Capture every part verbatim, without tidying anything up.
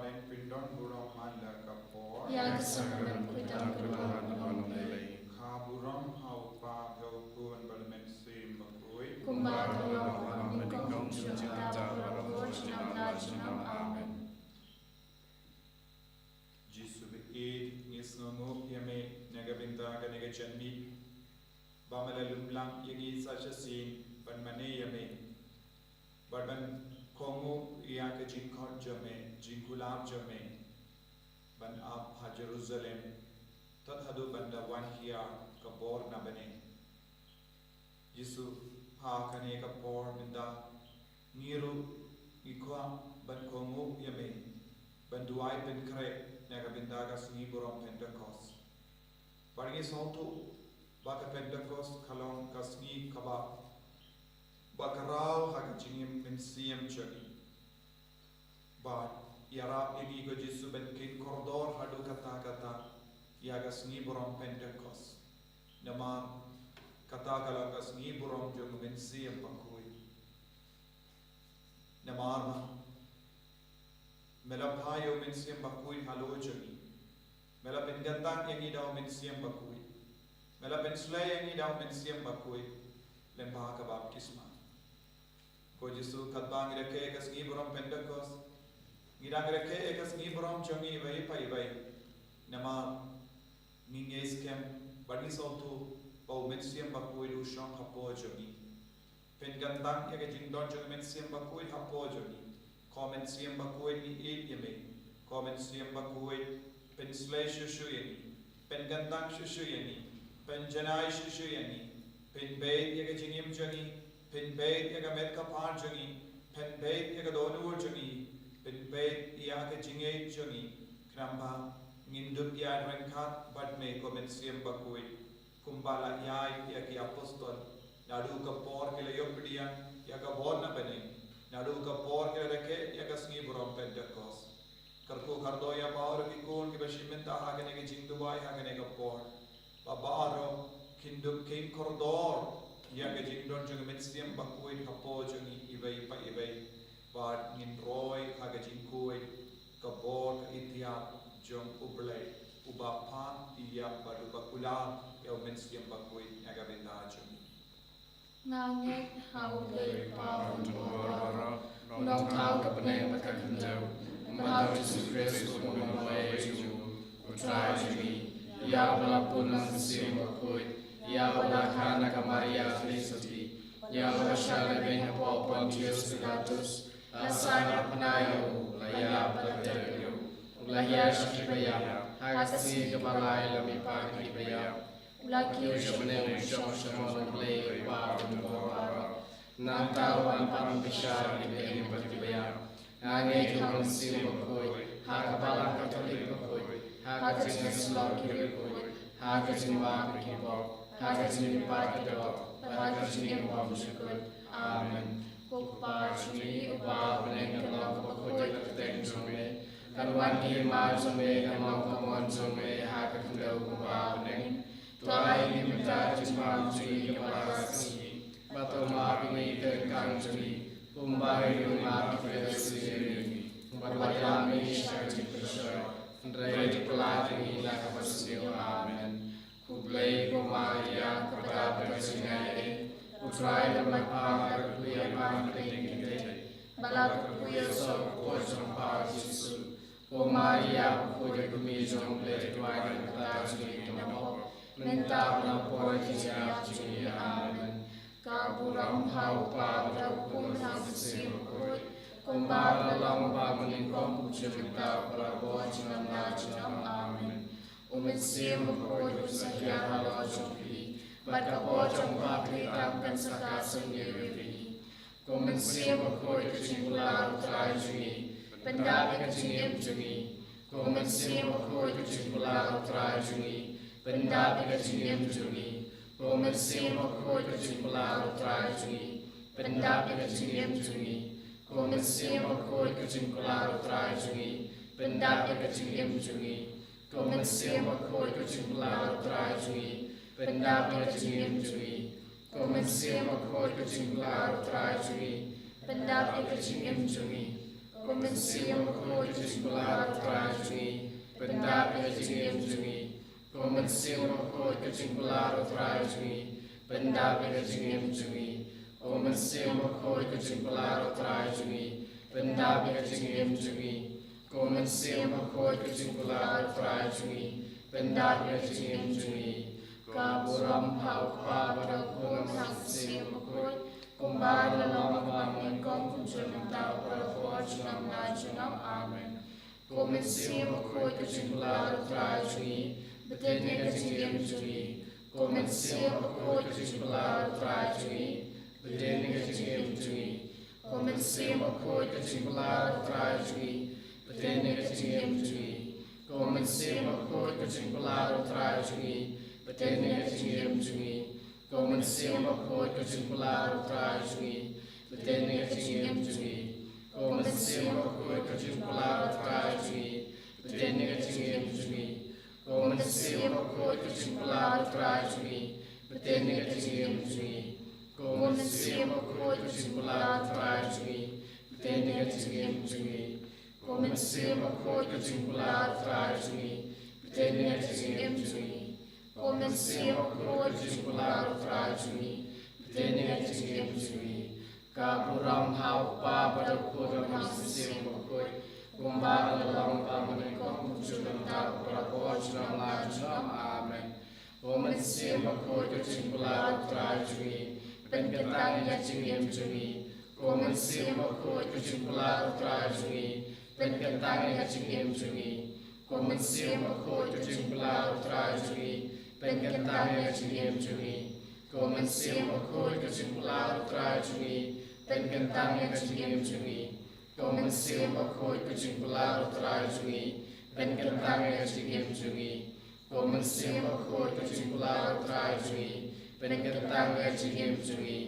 Len pyndon burom man la ka por. Ïa ka sangkmen khuid tam ka long. Kha burom ha u Kpa bad ha u Khun bad ha u Mynsiem Bakhuid. Kumba ka long ha nyngkong, mynta bad barabor, junom la junom. Amen. Jisu ba ïeit, ngi sngewnguh ïa me na ka bynta kane ka janmiet ba me la lum lang ïa ngi sa shisien ban mane ïa me bad ban kohnguh ïa ka jingkhot jong me, jingkular jong me ban ap ha Jerusalem, tad haduh ban da wan hiar ka bor na bneng. Jisu, ha kane ka por mynta ngi ruh ngi kwah ban kohnguh ïa me ban duwai pynkhreh na ka bynta ka sngi burom Pentekost. Bad ngi sngewthuh ba ka Pentekost ka long ka sngi kaba ba ka raw ha ka jingim mynsiem jong ngi. Bad ïarap ïa ngi ko Jisu ban kheiñ kordor haduh katta katta ïa ka sngi burom Pentekost. Namar kata ka long ka sngi burom jong u Mynsiem Bakhuid. Namar ba me la phah ïa u Mynsiem Bakhuid halor jong ngi. Me la pynkyntang ïa ngi da u Mynsiem Bakhuid. Me la pynslei ïa ngi da u Mynsiem Bakhuid lyngba ka baptisma. Ko Jisu, katba ngi rakhe ïa ka sngi burom Pentekost, ngi dang rakhe ïa ka sngi burom jong ngi iwei pa iwei. Namar ngi ngeit skhem bad ngi sngewthuh ba u Mynsiem Bakhuid u shong hapoh jong ngi. Pynkyntang ïa ka jingdon jong u Mynsiem Bakhuid hapoh jong ngi. Ko Mynsiem Bakhuid, ngi ïeit ïa me. Ko Mynsiem Bakhuid, pynslei shuh shuh ïa ngi. Pynkyntang shuh shuh ïa ngi. Pynjanai shuh shuh ïa ngi. Pynbeit ïa ka jingim jong ngi. Pynbeit ïa ka met ka phad jong ngi. Pynbeit ïa ka dohnud jong ngi. Pynbeit ïa ka jingngeit jong ngi. Khnang ba ngin dup ïaid ryngkat bad me, ko Mynsiem Bakhuid. Kumba la ïaid ïa ki apostol, naduh ka por ki la ïoh pdiang ïa ka bor na bneng, naduh ka por ki la rakhe ïa ka sngi burom Pentekost. Kyrkhu kyrdoh ïa baroh ki khun kiba shim bynta ha kane ka jingduwai ha kane ka por, ba baroh kin dup kheiñ kordor ïa ka jingdon jong u Mynsiem Bakhuid hapoh jong ngi iwei pa iwei, bad ngin roi ha ka jingkhuid ka bor ka itiar jong U Blei, uba phah ïa bad uba kular ïa u Mynsiem Bakhuid na ka bynta jong ngi. Nga ngeit ha U Blei Kpa uba don ha u Nongthaw ka bneng bad ka khyndew, bad ha U Jisu Khrist u Nongmihkhmat jong u, U Trai jong ngi, ïa uba la bun na u Mynsiem Bakhuid, ïa uba la kha na ka Maria Theisotti, ïa uba la shah lehbeiñ hapoh Pontius Pilatus, la sah na ka bnai, la ïap bad la dep ïa u, la hiar sha kiba ïap, ha ka sngi kaba lai la mihpat na kiba ïap, la kiew sha bneng, u shong sha mon U Blei U Kpa uba don ha u Baroh. Nangta u wan pat ban bishar ïa kiba ïap bad kiba ïap. Nga ngeit ha U Mynsiem Bakhuid, ha ka Balang Katholik bakhuid, ha ka jingïasyllok ki riewkhuid, ha ka jingmap ïa ki pop, ha ka jingmihpat ka doh, bad ha ka jingim bymjukut. Amen. Ko Kpa jong ngi uba ha bneng, ka long kaba khuid ka kyrteng jong me. Kan wan ka hima jong me, kan long ka mon jong me ha ka khyndew kumba ha bneng. To ai ïa ngi mynta ka jingbam jong ngi kaba shisien, bad to map ïa ngi ki ryngkang jong ngi, kumba ngi ruh ngi map ïa kiba ïasngewsih ïa ngi. Bad wat ïalam ïa ngi sha ka jingpyrshah, hynrei to pynlait ïa ngi na kaba sniew. Amen. Ko Blei, ko Maria kaba dap da ka jingaiei, U Trai u don bad pha, la kyrkhu ïa pha na pdeng ki kynthei, bad la kyrkhu ïa u soh ka kpoh jong pha U Jisu. Ko Maria bakhuid, ka kmie jong U Blei, to duwai ïa ngi kita kiba sngewsih ïa ka pop, mynta bad ha ka por ka jingïap jong ngi. Amen. Ka burom ha U Kpa bad ha U Khun bad ha U Mynsiem Bakhuid, kumba la long mynnyngkong, kumjuh mynta, barabor, junom la junom. Amen. U Mynsiem Bakhuid un sa hiar halor jong phi, bad ka bor jong U Kpa phi tam kan sa kha sngewbha ïa phi. Ko Mynsiem Bakhuid, ka jingkular U Trai jong ngi, pyndap ïa ka jingim jong ngi. Ko Mynsiem Bakhuid, ka jingkular U Trai jong ngi, pyndap ïa ka jingim jong ngi. Ko Mynsiem Bakhuid, ka jingkular U Trai jong ngi, pyndap ïa ka jingim jong ngi. Ko Mynsiem Bakhuid, ka jingkular U Trai jong ngi, pyndap ïa ka jingim jong ngi. Ko Mynsiem Bakhuid, ka jingkular U Trai jong ngi, pyndap ïa ka jingim jong ngi. Ko Mynsiem Bakhuid, ka jingkular U Trai jong ngi, pyndap ïa ka jingim jong ngi. Ko Ko Mynsiem Bakhuid, ka jingkular U Trai jong ngi, pyndap ïa ka jingim jong ngi. Ko Mynsiem Bakhuid, ka jingkular U Trai jong ngi, pyndap ïa ka jingim jong ngi. Ko Mynsiem Bakhuid, ka jingkular U Trai jong ngi, pyndap ïa ka jingim jong ngi. Ko Mynsiem Bakhuid, ka jingkular U Trai jong ngi, pyndap ïa ka jingim jong ngi. Ka burom ha U Kpa bad ha U Khun bad ha U Mynsiem Bakhuid, kumba la long ha kaba nyngkong, kumjuh mynta, u para bor junom la junom. Amen. Ko Mynsiem Bakhuid, ka jingkular U Trai jong ngi, pyndap ïa ka jingim jong ngi. Ko Mynsiem Bakhuid, ka jingkular U Trai jong ngi, pyndap ïa ka jingim jong ngi. Ko Mynsiem Bakhuid, ka jingkular U Trai jong ngi, pyndap ïa ka jingim jong ngi. Ko Mynsiem Bakhuid, ka jingkular U Trai jong ngi, pyndap ïa ka jingim jong ngi. Ko Mynsiem Bakhuid, ka jingkular U Trai jong ngi, pyndap ïa ka jingim jong ngi. Ko Mynsiem Bakhuid, ka jingkular U Trai jong ngi, pyndap ïa ka jingim jong ngi. Ko Mynsiem Bakhuid, ka jingkular U Trai jong ngi, pyndap ïa ka jingim jong ngi. Ko Mynsiem Bakhuid, ka jingkular U Trai jong ngi, pyndap ïa ka jingim jong ngi. Ko Mynsiem Bakhuid, ka jingkular U Trai jong ngi, pyndap ïa ka jingim jong ngi. Ko Mynsiem Bakhuid, ka jingkular U Trai jong ngi, pyndap ïa ka jingim jong ngi. Ka burom ha U Kpa bad ha U Khun bad ha U Mynsiem Bakhuid, kumba la long ha kaba nyngkong, kumjuh mynta, u para bor junom la junom. Amen. Ko Mynsiem Bakhuid, ka jingkular U Trai jong ngi, pynkyntang ïa ka jingim jong ngi. Ko Mynsiem Bakhuid, ka jingkular U Trai jong ngi, pynkyntang ïa ka jingim jong ngi. Ko Mynsiem Bakhuid, ka jingkular U Trai jong ngi, pynkyntang ïa ka jingim jong ngi. Ko Mynsiem Bakhuid, ka jingkular U Trai jong ngi, pynkyntang ïa ka jingim jong ngi. Ko Mynsiem Bakhuid, ka jingkular U Trai jong ngi, pynkyntang ïa ka jingim jong ngi. Ko Mynsiem Bakhuid, ka jingkular U Trai jong ngi, pynkyntang ïa ka jingim jong ngi.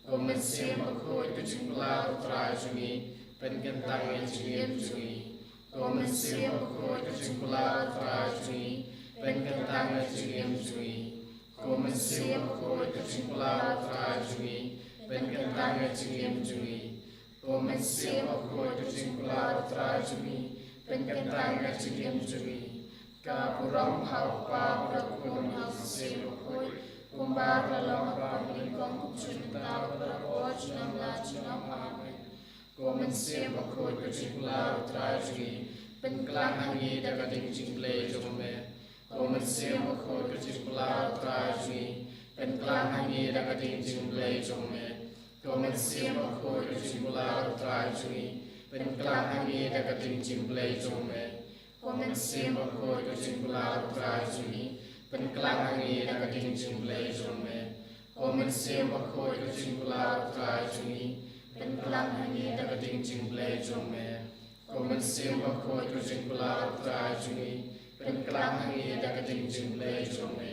Ko Mynsiem Bakhuid, ka jingkular U Trai jong ngi, pynkyntang ïa ka jingim jong ngi. Ko Mynsiem Bakhuid, ka jingkular U Trai jong ngi, pynkyntang ïa ka jingim jong ngi. Ko Mynsiem Bakhuid, ka jingkular U Trai jong ngi, pynkyntang ïa ka jingim jong ngi. Ko Mynsiem Bakhuid, ka jingkular U Trai jong ngi, pynkyntang ïa ka jingim jong ngi. Ka burom ha U Kpa bad ha U Khun bad ha U Mynsiem Bakhuid, kumba la long ha kaba nyngkong, kumjuh mynta, u para bor junom la junom. Amen. Ko Mynsiem Bakhuid, ka jingkular U Trai jong ngi, pynkhlaiñ ha ngi da ka ding jingblei jong me. Ko Mynsiem Bakhuid, ka jingkular U Trai jong ngi, pynkhlaiñ ha ngi da ka ding jingblei jong me. Ko Mynsiem Bakhuid, ka jingkular U Trai jong ngi, pynkhlaiñ ha ngi da ka ding jingblei jong me. Ko Mynsiem Bakhuid, ka jingkular U Trai jong ngi, pynkhlaiñ ha ngi da ka ding jingblei jong me. Ko Mynsiem Bakhuid, ka jingkular U Trai jong ngi, pynkhlaiñ ha ngi da ka ding jingblei jong me. Ko Mynsiem Bakhuid, ka jingkular U Trai jong ngi, pynkhlaiñ ha ngi da ka ding jingblei jong me.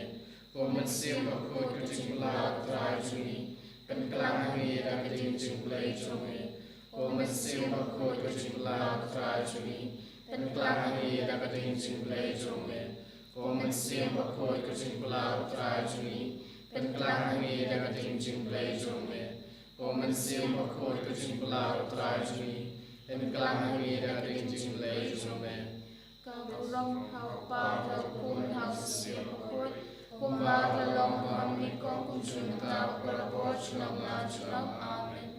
Ko Mynsiem Bakhuid, ka jingkular U Trai jong ngi, pynkhlaiñ ha ngi da ka ding jingblei jong me. Ko Mynsiem Bakhuid, ka jingkular U Trai jong ngi, pynkhlaiñ ha ngi da ka ding jingblei jong me. Ko Mynsiem Bakhuid, ka jingkular U Trai jong ngi, pynkhlaiñ ha ngi da ka ding jingblei jong me. Ko Mynsiem Bakhuid, ka jingkular U Trai jong ngi, pynkhlaiñ ha ngi da ka ding jingblei jong me. Ka burom ha U Kpa bad ha U Khun bad ha U Mynsiem Bakhuid, kumba la long ha kaba nyngkong, kumjuh mynta, u para bor junom la junom. Amen.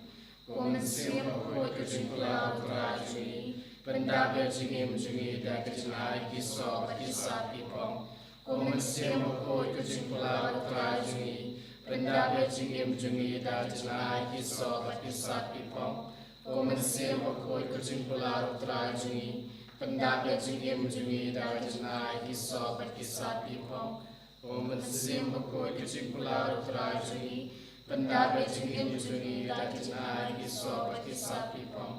Ko Mynsiem Bakhuid, ka jingkular U Trai jong ngi, pyndap ïa ka jingim jong ngi da ka jingai ki soh bad ki sap ki phong. Ko Mynsiem Bakhuid, ka jingkular U Trai jong ngi, pyndap ïa ka jingim jong ngi da ka jingai ki soh bad ki sap ki phong. Ko Mynsiem Bakhuid, ka jingkular U Trai jong ngi, pyndap ïa ka jingim jong ngi da ka jingai ki soh bad ki sap ki phong. Ko Mynsiem Bakhuid, ka jingkular U Trai jong ngi, pyndap ïa ka jingim jong ngi da ka jingai ki soh bad ki sap ki phong.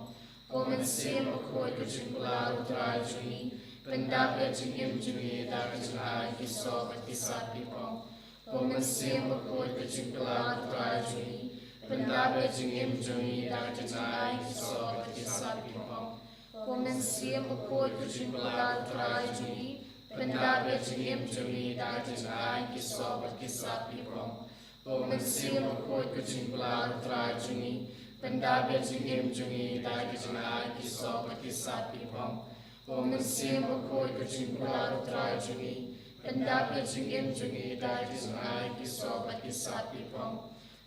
Ko Mynsiem Bakhuid, ka jingkular U Trai jong ngi, pyndap ïa ka jingim jong ngi da ka jingai ki soh bad ki sap ki phong. Ko Mynsiem Bakhuid, ka jingkular U Trai jong ngi, pyndap ïa ka jingim jong ngi da ka jingai ki soh bad ki sap ki phong. Ko Mynsiem Bakhuid, ka jingkular U Trai jong ngi, pyndap ïa ka jingim jong ngi da ka jingai ki soh bad ki sap ki phong. Ko Mynsiem Bakhuid, ka jingkular U Trai jong ngi, Pyndap ïa ka jingim jong ngi da ki jingai ki sop bad ki sap ki phong. Ko Mynsiem Bakhuid, ka jingkular U Trai jong ngi, pyndap ïa ka jingim jong ngi da ki jingai ki sop bad ki sap ki phong.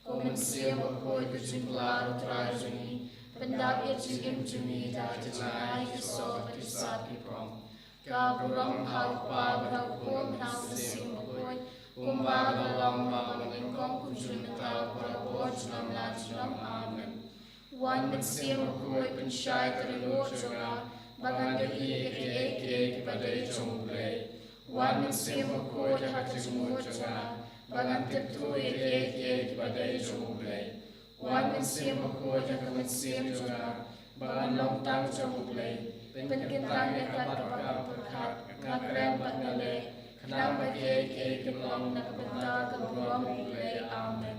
Ko Mynsiem Bakhuid, ka jingkular U Trai jong ngi, pyndap ïa ka jingim jong ngi da ki jingai ki sop bad ki sap ki phong. Ka burom ha U Kpa bad ha U Khun bad ha U Mynsiem Bakhuid, kumba ka la long, ba la nyngkong, kumjuh mynta, bad barabor, junom la junom. Amen. Wan Mynsiem Bakhuid, pynshai ka dohnud jong nga, ba ngan da ïohi ïa kiei kiei kiba dei jong U Blei. Wan Mynsiem Bakhuid, ha ka jingmut jong nga, ba ngan tip thuh ïa kiei kiei kiba dei jong U Blei. Wan Mynsiem Bakhuid, ha ka mynsiem jong nga, ba ngan long tang jong U Blei. Pynkyntang ïa kat kaba nga pyrkhat, nga kren bad nga leh, khnang ba kiei kiei kin long na ka bynta ka burom U Blei. Amen.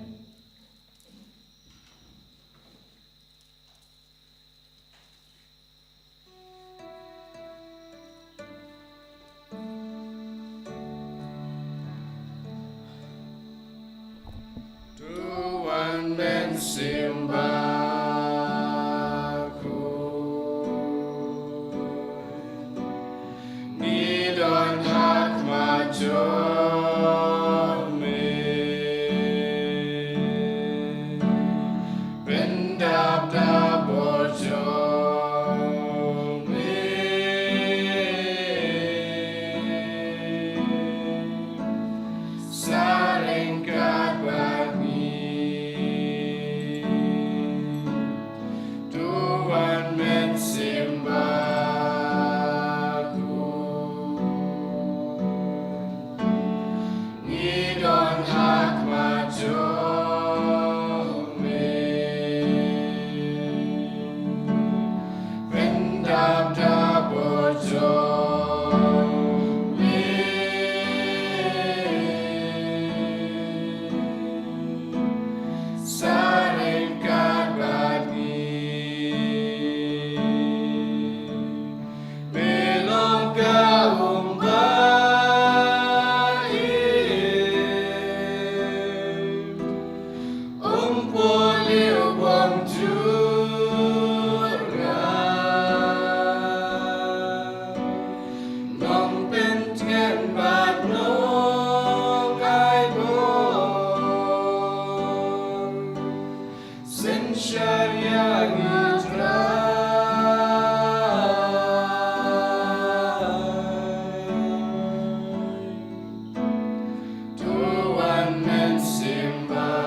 To Wan Mynsiem Bakhuid, ngi don ha khmat jong me. Pyndap da bor jong me, sa ryngkat bad ngi. To Wan Mynsiem Bakhuid, ngi don ha khmat jong me. Pyndap da bor jong me, sa ryngkat bad ngi. Me long ka um ba im, um pule u bym jur nga, nongpyntngen bad nongaibor. Synshar ïa ngi Trai. To Wan Mynsiem Bakhuid,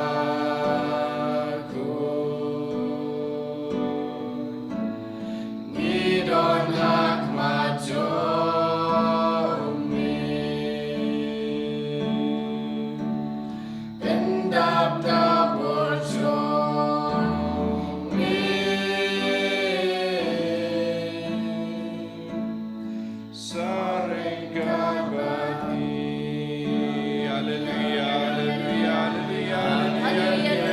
ngi don ha khmat jong me. Pyndap da bor jong me, sa ryngkat bad ngi. Haleluia, haleluia, haleluia, haleluia.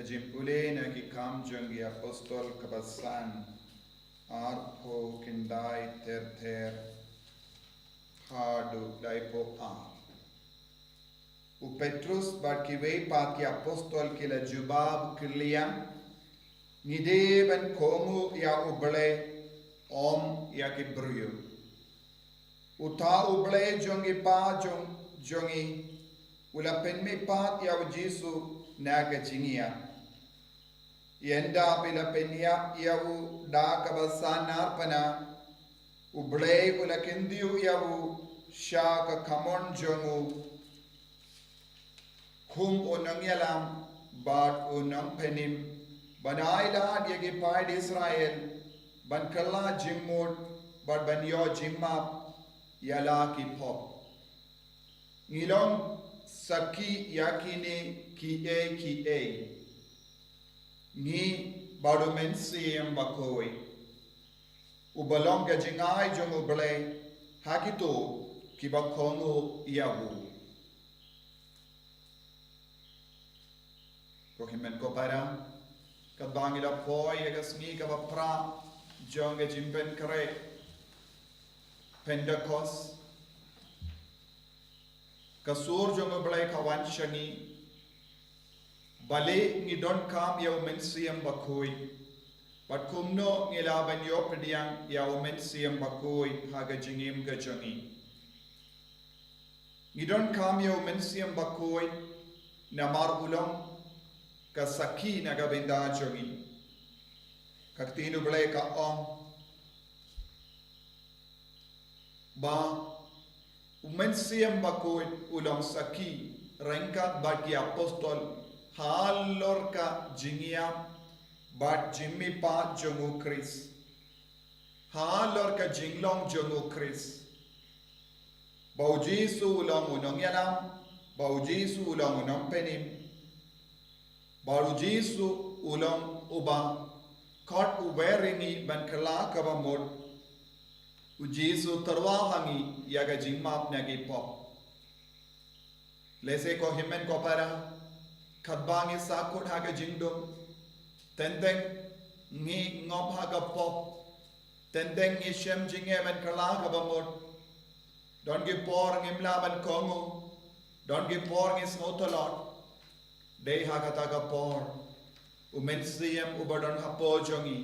Ka jingpule na Ki Kam jong ki Apostol kaba san, arphew khyndai, ter ter haduh laiphew ar. U Petrus bad kiwei pat ki apostol ki la jubab kylliang, ngi dei ban kohnguh ïa U Blei ym ïa ki briew? Uta U Blei jong ki kpa jong jong ngi u la pynmihpat ïa u Jisu na ka jingïap. Ynda phi la pynïap ïa u da kaba san arpana, U Blei u la kyntiew ïa u sha ka kamon jong u kum u nongïalam bad u nongpynim, ban ailad ïa ki paid Israel ban kylla jingmut bad ban ïoh jingmap ïa la ki pop. Ngi long sakhi ïa kine kiei kiei, ngi bad u Mynsiem Bakhuid, uba long ka jingai jong U Blei, ha kito kiba kohnguh ïa u. Ko hynmen ko para, katba ngi la poi ïa ka sngi kaba phra jong ka jingpynkhreh Pentekost, ka sur jong U Blei ka wan sha ngi. Balei ngi donkam ïa u Mynsiem Bakhuid, bad kumno ngi lah ban ïoh pdiang ïa u Mynsiem Bakhuid ha ka jingim ka jong ngi? Ngi donkam ïa u Mynsiem Bakhuid namar u long ka sakhi na ka bynta jong ngi. Ka ktien U Blei ka ong ba u Mynsiem Bakhuid u long sakhi ryngkat bad ki apostol halor ka jingïap bad jingmihpat jong U Khrist, halor ka jinglong jong U Khrist, ba U Jisu u long u nongïalam, ba U Jisu u long u nongpynim, ba U Jisu u long uba khot u wer ïa ngi ban kylla kaba mut. U Jisu u tyrwa ha ngi ïa ka jingmap na ki pop. Lehse ko hynmen ko para, katba ngi sahkut ha ka jingdum, teng teng ngi ngop ha ka pop, teng teng ngi shem jingeh ban kylla kaba mut. Don ki por ngim lah ban kohnguh, don ki por ngi sngewtlot. Dei ha kata ka por u Mynsiem uba don hapoh jong ngi,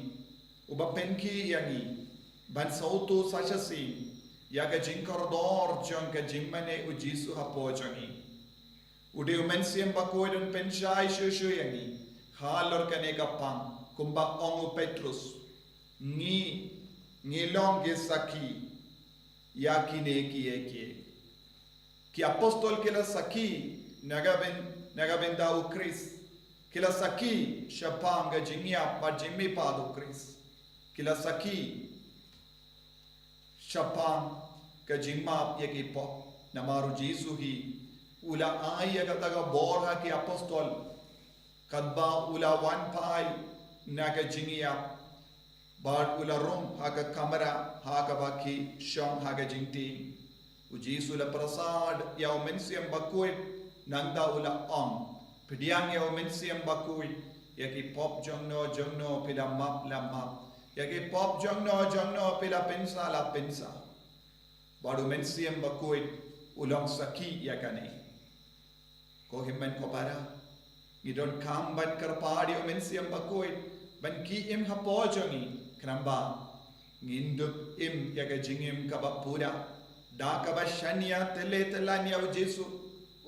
uba pynkhih ïa ngi ban sngewthuh sa shisien ïa ka jingkordor jong ka jingmane U Jisu hapoh jong ngi. U dei u Mynsiem Bakhuid un pynshai shuh shuh ïa ngi halor kane ka phang, kumba ong u Petrus, ngi, ngi long ki sakhi ïa kine kiei kiei. Ki apostol ki la sakhi na ka byn, na ka bynta U Khrist. Ki la sakhi shaphang ka jingïap bad jingmihpat U Khrist. Ki la sakhi shaphang ka jingmap ïa ki pop. Namar U Jisu hi u la ai ïa kata ka bor ha ki apostol, katba u la wan phai na ka jingïap bad u la rung ha ka kamra ha kaba ki shong ha ka jingtieng. U Jisu u la pyrshad ïa u Mynsiem Bakhuid, nangta u la ong, pdiang ïa u Mynsiem Bakhuid, ïa ki pop jongno jongno phi la map la map, ïa ki pop jongno jongno phi la pynsa la pynsa. Bad u Mynsiem Bakhuid u long sakhi ïa kane. Ko hynmen ko para, ngi donkam ban kyrpad ïa u Mynsiem Bakhuid ban khie im hapoh jong ngi, khnang ba ngin dup im ïa ka jingim kaba pura, da kaba shaniah tyllai tyllan ïa u Jisu,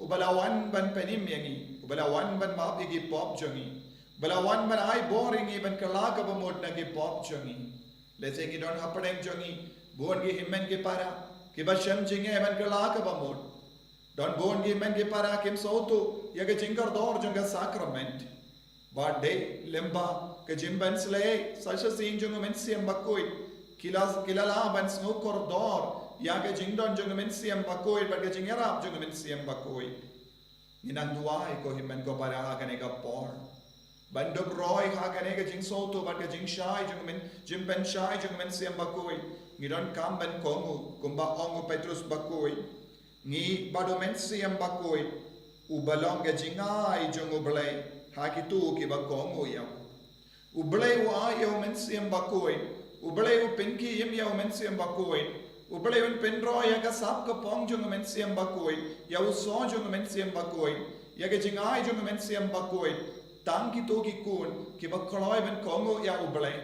uba la wan ban pynim ïa ngi, uba la wan ban map ïa ki pop jong ngi, uba la wan ban ai bor ïa ngi ban kylla kaba mut na ki pop jong ngi. Lehse ngi don hapdeng jong ngi bun ki hynmen ki para kiba shem jingeh ban kylla kaba mut. Don bun ki hynmen ki para kim sngewthuh ïa ka jingkordor jong ka sakrament. Bad dei lyngba ka jingpynsleh sa shisien jong u Mynsiem Bakhuid, ki la, ki la lah ban sngewkordor ïa ka jingdon jong u Mynsiem Bakhuid bad ka jingïarap jong u Mynsiem Bakhuid. Ngi nang duwai ko hynmen ko para ha kane ka por, ban dup roi ha kane ka jingsngewthuh bad ka jingshai jong u Myn, jingpynshai jong u Mynsiem Bakhuid. Ngi donkam ban kohnguh kumba ong u Petrus Bakhuid, ngi bad u Mynsiem Bakhuid, uba long ka jingai jong U Blei ha kito kiba kohnguh ïa u. U Blei u ai ïa u Mynsiem Bakhuid, U Blei u pynkhie im ïa u Mynsiem Bakhuid, U Blei un pynroi ïa ka sap ka phong jong u Mynsiem Bakhuid, ïa u soh jong u Mynsiem Bakhuid, ïa ka jingai jong u Mynsiem Bakhuid, tang kito ki khun kiba kloi ban kohnguh ïa U Blei.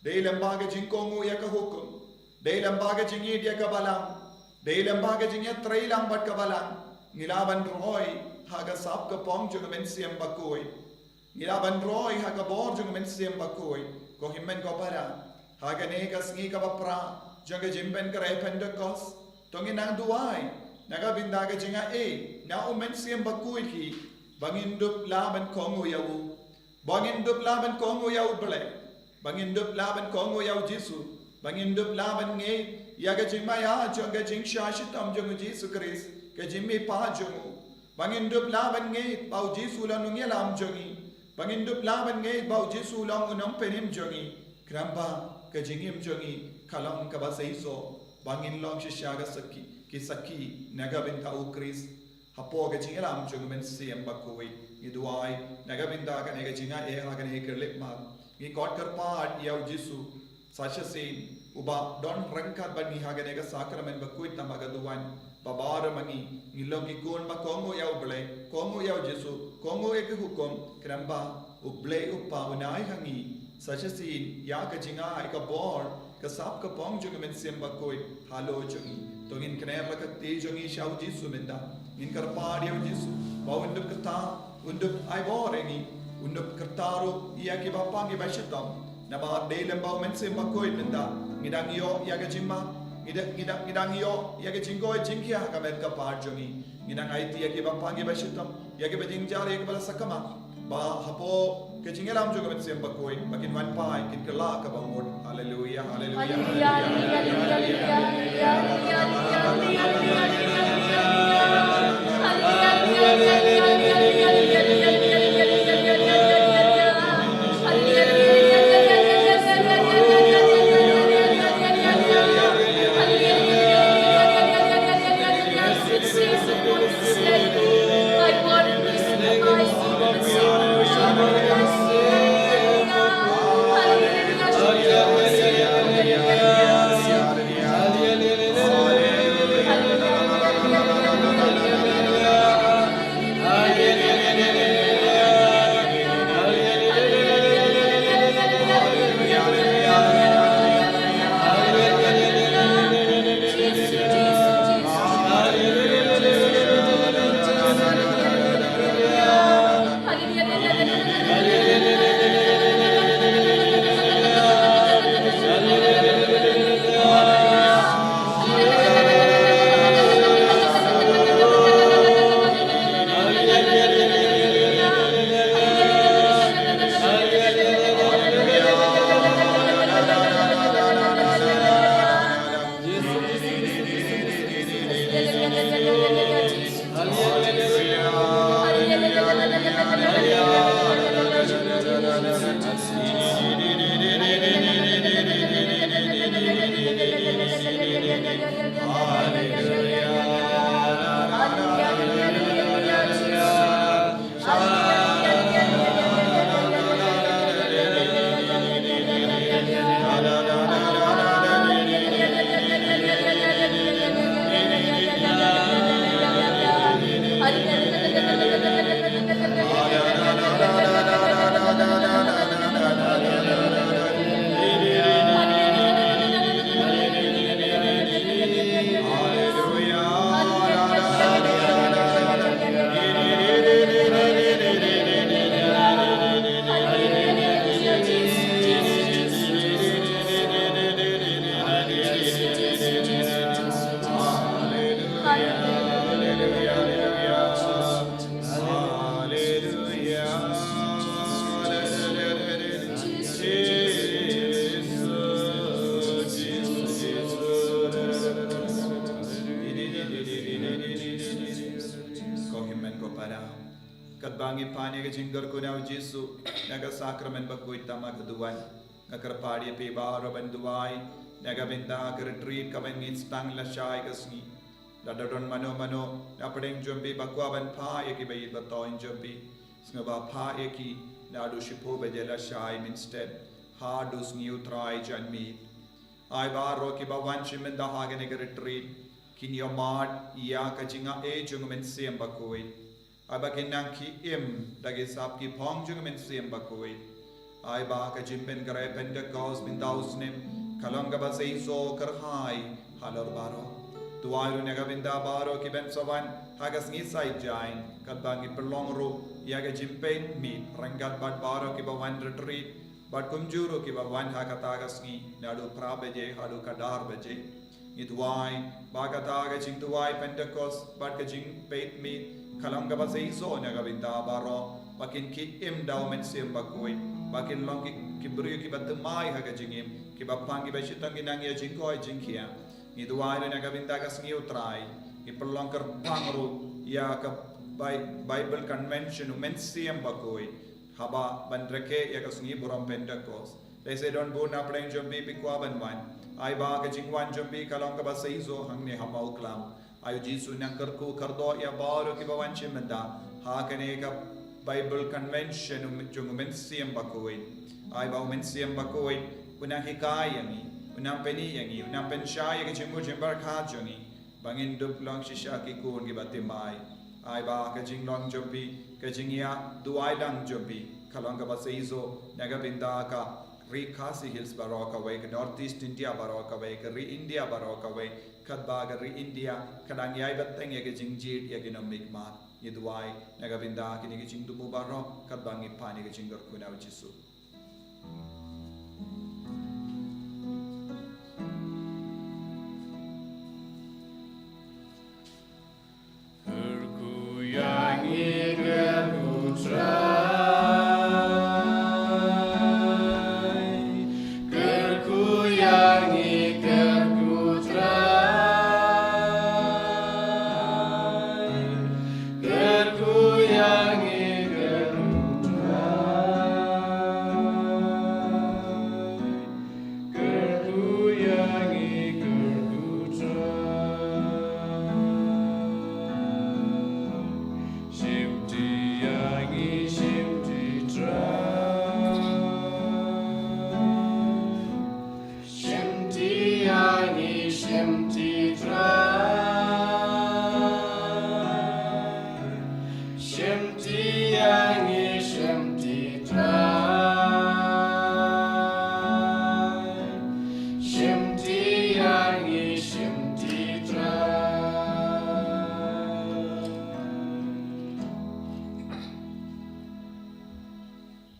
Dei lyngba ka jingkohnguh ïa ka hukum, dei lyngba ka jingïeit ïa ka balang, dei lyngba ka jingïatreilang bad ka balang, ngi lah ban roi ha ka sap ka phong jong u Mynsiem Bakhuid. Ngi lah ban roi ha ka bor jong u Mynsiem Bakhuid. Ko hynmen ko para, ha kane ka sngi kaba phra jong ka jingpynkhreh Pentekost, To ngin nang duwai na ka bynta ka jingai na u Mynsiem Bakhuid hi, ba ngin dup lah ban kohnguh ïa u, ba ngin dup lah ban kohnguh ïa u Blei, ba ngin dup lah ban kohnguh ïa u Jisu, ba ngin dup lah ban ngeit ïa ka jingmaïa jong ka jingshah shitom jong u Jisu Khrist, ka jingmihpat jong u, ba ngin dup lah ban ngeit ba u Jisu u long u nongïalam jong ngi, ba ngin dup lah ban ngeit ba u Jisu u long u nongpynim jong ngi. Khnang ba ka jingim jong ngi ka long kaba seisoh, ba ngin long shisha ka sakhi, ki sakhi na ka bynta u Khrist. Hapoh ka jingïalam jong u Mynsiem Bakhuid, ngi duwai na ka bynta kane ka jingai ha kane ka khyllipmat. Ngi khot kyrpad ïa u Jisu, sa shisien uba don ryngkat bad ngi ha kane ka sakramen bakhuid tam ha ka duwan, ba baroh ma ngi ngi long ki khun ba kohnguh ïa u Blei, kohnguh ïa u Jisu, kohnguh ïa ki hukum, khnang ba u Blei u Kpa un ai ha ngi sa shisien ïa ka jingai, ka bor, ka sap ka pong jong u Mynsiem Bakhuid halor jong ngi. To ngin kner la ka kti jong ngi sha u Jisu mynta. Ngin kyrpad ïa u Jisu ba un dup kyrteng, un dup ai bor ïa ngi, un dup kyrteng ruh ïa kiba pang kiba shitom. Namar dei lem bad u Mynsiem Bakhuid mynta ngi dang ïoh ïa ka jingmap, ngi dang, ngi dang, ngi dang ïoh ïa ka jingkoit jingkhiah ha ka met ka par jong ngi. Ngi dang aiti ïa kiba pang kiba shitom, ïa kiba jynjar, ïa kiba la sakma, ba hapoh ka jingïalam jong u Mynsiem Bakhuid ba kin wan phai, kin kylla kaba mut. Haleluia, haleluia, haleluia. Ko hynmen ko para, katba ngi pan ïa ka jingkyrkhu na u Jisu na ka sakramen bakhuid tam ha ka duwan, nga kyrpad ïa phi baroh ban duwai na ka bynta ka retreat kaban ngin sdang lashai ka sngi. Lada don mano mano na pdeng jong phi ba kwah ban phah ïa kiba ïeit ba thoh jong phi, sngewbha phah ïa ki naduh shiphew baje lashai mynstep haduh sngi U Trai janmiet. Ai baroh kiba wan shim mynta ha kane ka retreat kin ïohmad ïa ka jingai jong u Mynsiem Bakhuid. Ai ba kin nang ki im da ki sap ki phong jong u Mynsiem Bakhuid. Ai ba ka jingpynkhreh Pentekost mynta u snem ka long kaba seisoh kyrhai halor baroh. Duwai ruh na ka bynta baroh kiban sa wan ha ka sngi Saitjaiñ, katba ngi pynlong ruh ïa ka jingpeit miet ryngkat bad baroh kiba wan retreat bad kumjuh ruh kiba wan ha kata ka sngi naduh phra baje haduh khatar baje. Ngi duwai ba kata ka jingduwai Pentekost bad ka jingpeit miet ka long kaba seisoh na ka bynta baroh, ba kin khie im da u Mynsiem Bakhuid, ba kin long ki, ki briew kiba thymmai ha ka jingim, kiba pang, kiba shitom, ki nang ïa jingkoit jingkhiah. Ngi duwai ruh na ka bynta ka sngi U Trai, ngi pynlong kyrpang ruh ïa ka Bi-, Bible Convention u Mynsiem Bakhuid, haba ban rakhe ïa ka sngi burom Pentekost. Lehse don bun na pdeng jong phi phi kwah ban wan. Ai ba ka jingwan jong phi ka long kaba seisoh hangne ha Mawklam. Ai U Jisu un nang kyrkhu kyrdoh ïa baroh kiba wan shim bynta ha kane ka Bible Convention u, jong u Mynsiem Bakhuid. Ai ba u Mynsiem Bakhuid un nang hikai ïa ngi, un nang pyni ïa ngi, un nang pynshai ïa ka jingmut jingpyrkhat jong ngi, ba ngin dup long shisha ki khun kiba thymmai. Ai ba ka jinglong jong phi, ka jingïaduwai lang jong phi ka long kaba seisoh na ka bynta ka Ri Khasi Hills baroh kawei, ka North East India baroh kawei, ka Ri India baroh kawei, katba ka Ri India ka dang ïai bteng ïa ka jingjied ïa ki nongmihkhmat. Ngi duwai na ka bynta kine ki jingthmu baroh katba ngi pan ïa ka jingkyrkhu na U Jisu. Kyrkhu ïa ngi, kyrkhu Trai. Kyrkhu ïa ngi, kyrkhu Trai. Kyrkhu ïa ngi, kyrkhu Trai. Kyrkhu ïa ngi, kyrkhu Trai. Shimti ïa ngi, shimti Trai. Shimti ïa ngi, shimti Trai. Shimti ïa ngi, shimti Trai. Shimti ïa ngi, shimti Trai.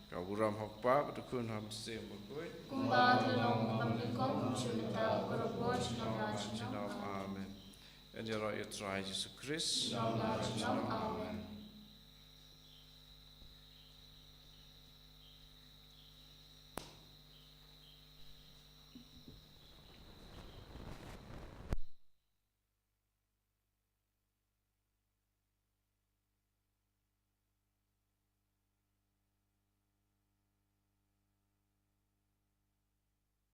Ka burom ha u Kpa bad u Khun bad u Mynsiem Bakhuid. Kumba ka la long mynba nyngkong, kumjuh mynta, baroh por, junom la junom. Amen. Amen. Yn ïaroh ïa U Trai Jisu Khrist. Junom la junom. Amen.